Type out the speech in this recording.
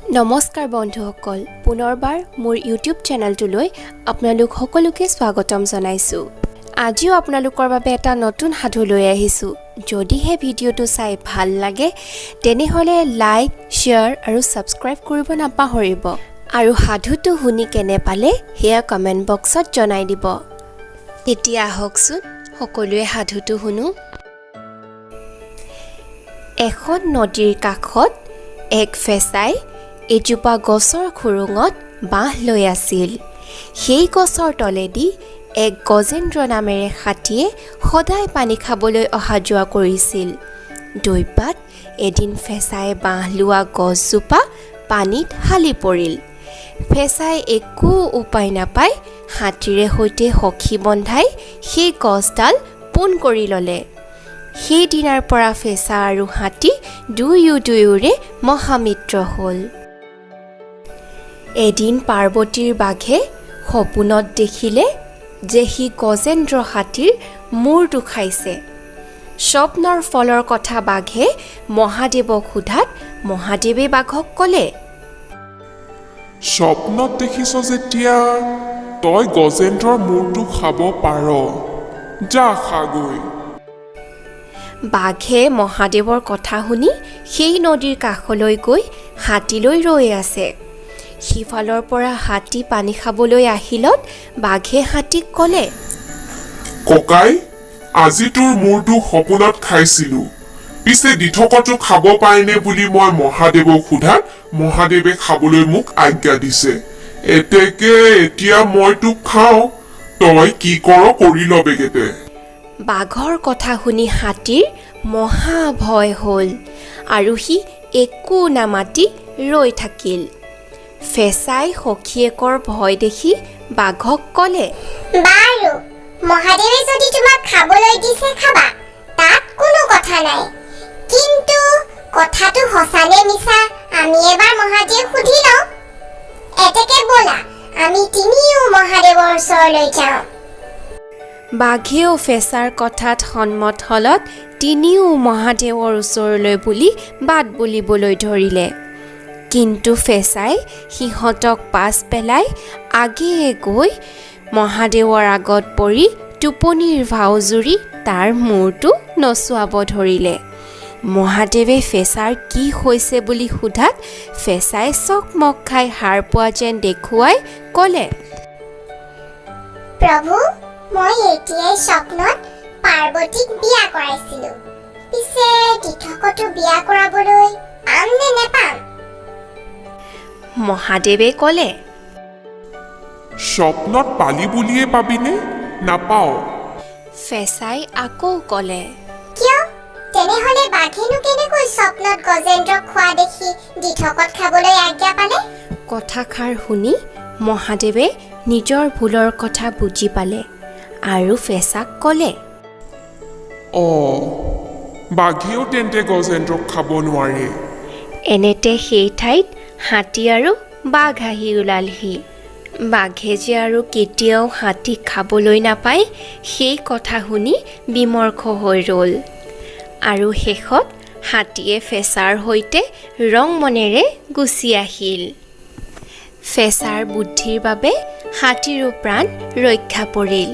নমস্কাৰ বন্ধুসকল, পুনৰবাৰ মোৰ ইউটিউব চেনেলটোলৈ আপোনালোক সকলোকে স্বাগতম জনাইছোঁ। আজিও আপোনালোকৰ বাবে এটা নতুন সাধু লৈ আহিছোঁ। যদিহে ভিডিঅ'টো চাই ভাল লাগে, তেনেহ'লে লাইক, শ্বেয়াৰ আৰু ছাবস্ক্ৰাইব কৰিব নাপাহৰিব আৰু সাধুটো শুনি কেনে পালে সেয়া কমেণ্ট বক্সত জনাই দিব। এতিয়া আহকচোন, সকলোৱে সাধুটো শুনো। এখন নদীৰ কাষত এক ফেঁচাই এজোপা গছৰ খোৰোঙত বাহ লৈ আছিল। সেই গছৰ তলেদি এক গজেন্দ্ৰ নামেৰে হাতীয়ে সদায় পানী খাবলৈ অহা যোৱা কৰিছিল। দৈবাৎ এদিন ফেঁচাই বাহ লোৱা গছজোপা পানীত হালি পৰিল। ফেঁচাই একো উপায় নাপাই হাতীৰে সৈতে সখী বন্ধাই সেই গছডাল পোন কৰি ল'লে। সেইদিনাৰ পৰা ফেঁচা আৰু হাতী দুয়ো দুয়োৰে মহামিত্ৰ হ'ল। এদিন পাৰ্বতীৰ বাঘে সপোনত দেখিলে যে সি গজেন্দ্ৰ হাতীৰ মূৰটো খাইছে। স্বপ্নৰ ফলৰ কথা বাঘে মহাদেৱক সোধাত মহাদেৱে বাঘক ক'লে, স্বপ্নত দেখিছ যেতিয়া তই গজেন্দ্ৰৰ মূৰটো খাব পাৰ, যা খাগৈ। বাঘে মহাদেৱৰ কথা শুনি সেই নদীৰ কাষলৈ গৈ হাতীলৈ ৰৈ আছে। সিফালৰ পৰা হাতী পানী খাবলৈ আহিলত বাঘে হাতীক ক'লে, ককাই, আজি তোৰ মূৰটো সপোনত খাইছিলো। পিছে দিঠকতো খাব পায়নে বুলি মই মহাদেৱক সোধাত মহাদেৱে খাবলৈ মোক আজ্ঞা দিছে। এতেকে এতিয়া মই তোক খাওঁ, তই কি কৰ কৰি ল বেগেতে। বাঘৰ কথা শুনি হাতীৰ মহা ভয় হ'ল আৰু সি একো নামাতি ৰৈ থাকিল। ফেঁচাই সখীয়েকৰ ভয় দেখি বাঘক ক'লে, বাৰু, মহাদেৱে যদি তোমাক খাবলৈ দিছে খাবা, তাত কোনো কথা নাই। কিন্তু কথাটো সঁচা নে মিছা আমি এবাৰ মহাদেৱ সুধি লওঁ। এতেকে ব'লা, আমি তিনিও মহাদেৱৰ ওচৰলৈ যাওঁ। বাঘেও ফেঁচাৰ কথাত সন্মত হ'লত তিনিও মহাদেৱৰ ওচৰলৈ বুলি বাট বুলিবলৈ ধৰিলে। কিন্তু ফেঁচাই সিহঁতক পাছ পেলাই আগেয়ে গৈ মহাদেৱৰ আগত পৰি টোপনিৰ ভাও জুৰি তাৰ মূৰটো নচুৱাব ধৰিলে। মহাদেৱে ফেঁচাৰ কি হৈছে বুলি সোধাত ফেঁচাই চকমক খাই সাৰ পোৱা যেন দেখুৱাই ক'লে, প্ৰভু, মই এতিয়াই স্বপ্নত পাৰ্বতীক বিয়া কৰাইছিলো। পিছে দিঠকতো বিয়া কৰাবলৈ পাম নে নেপাম? মহাদেৱে ক'লে, স্বপ্নত পালি বুলিয়ে পাবিনে? নাপাওঁ। ফেঁচাই আকৌ ক'লে, কিয়? তেনেহলে বাঘেনো কেনেকৈ স্বপ্নত গজেন্দ্ৰক খোৱা দেখি দিঠকত খাবলৈ আজ্ঞা পালে? কথাষাৰ শুনি মহাদেৱে নিজৰ ভুলৰ কথা বুজি পালে আৰু ফেঁচাক ক'লে, অ, বাঘেও তেন্তে গজেন্দ্ৰক খাব নোৱাৰে। এনেতে সেই ঠাইত হাতী আৰু বাঘ আহি ওলালহি। বাঘে যে আৰু কেতিয়াও হাতীক খাবলৈ নাপায়, সেই কথা শুনি বিমৰ্ষ হৈ ৰ'ল আৰু শেষত হাতীয়ে ফেঁচাৰ সৈতে ৰং মনেৰে গুচি আহিল। ফেঁচাৰ বুদ্ধিৰ বাবে হাতীৰো প্ৰাণ ৰক্ষা পৰিল।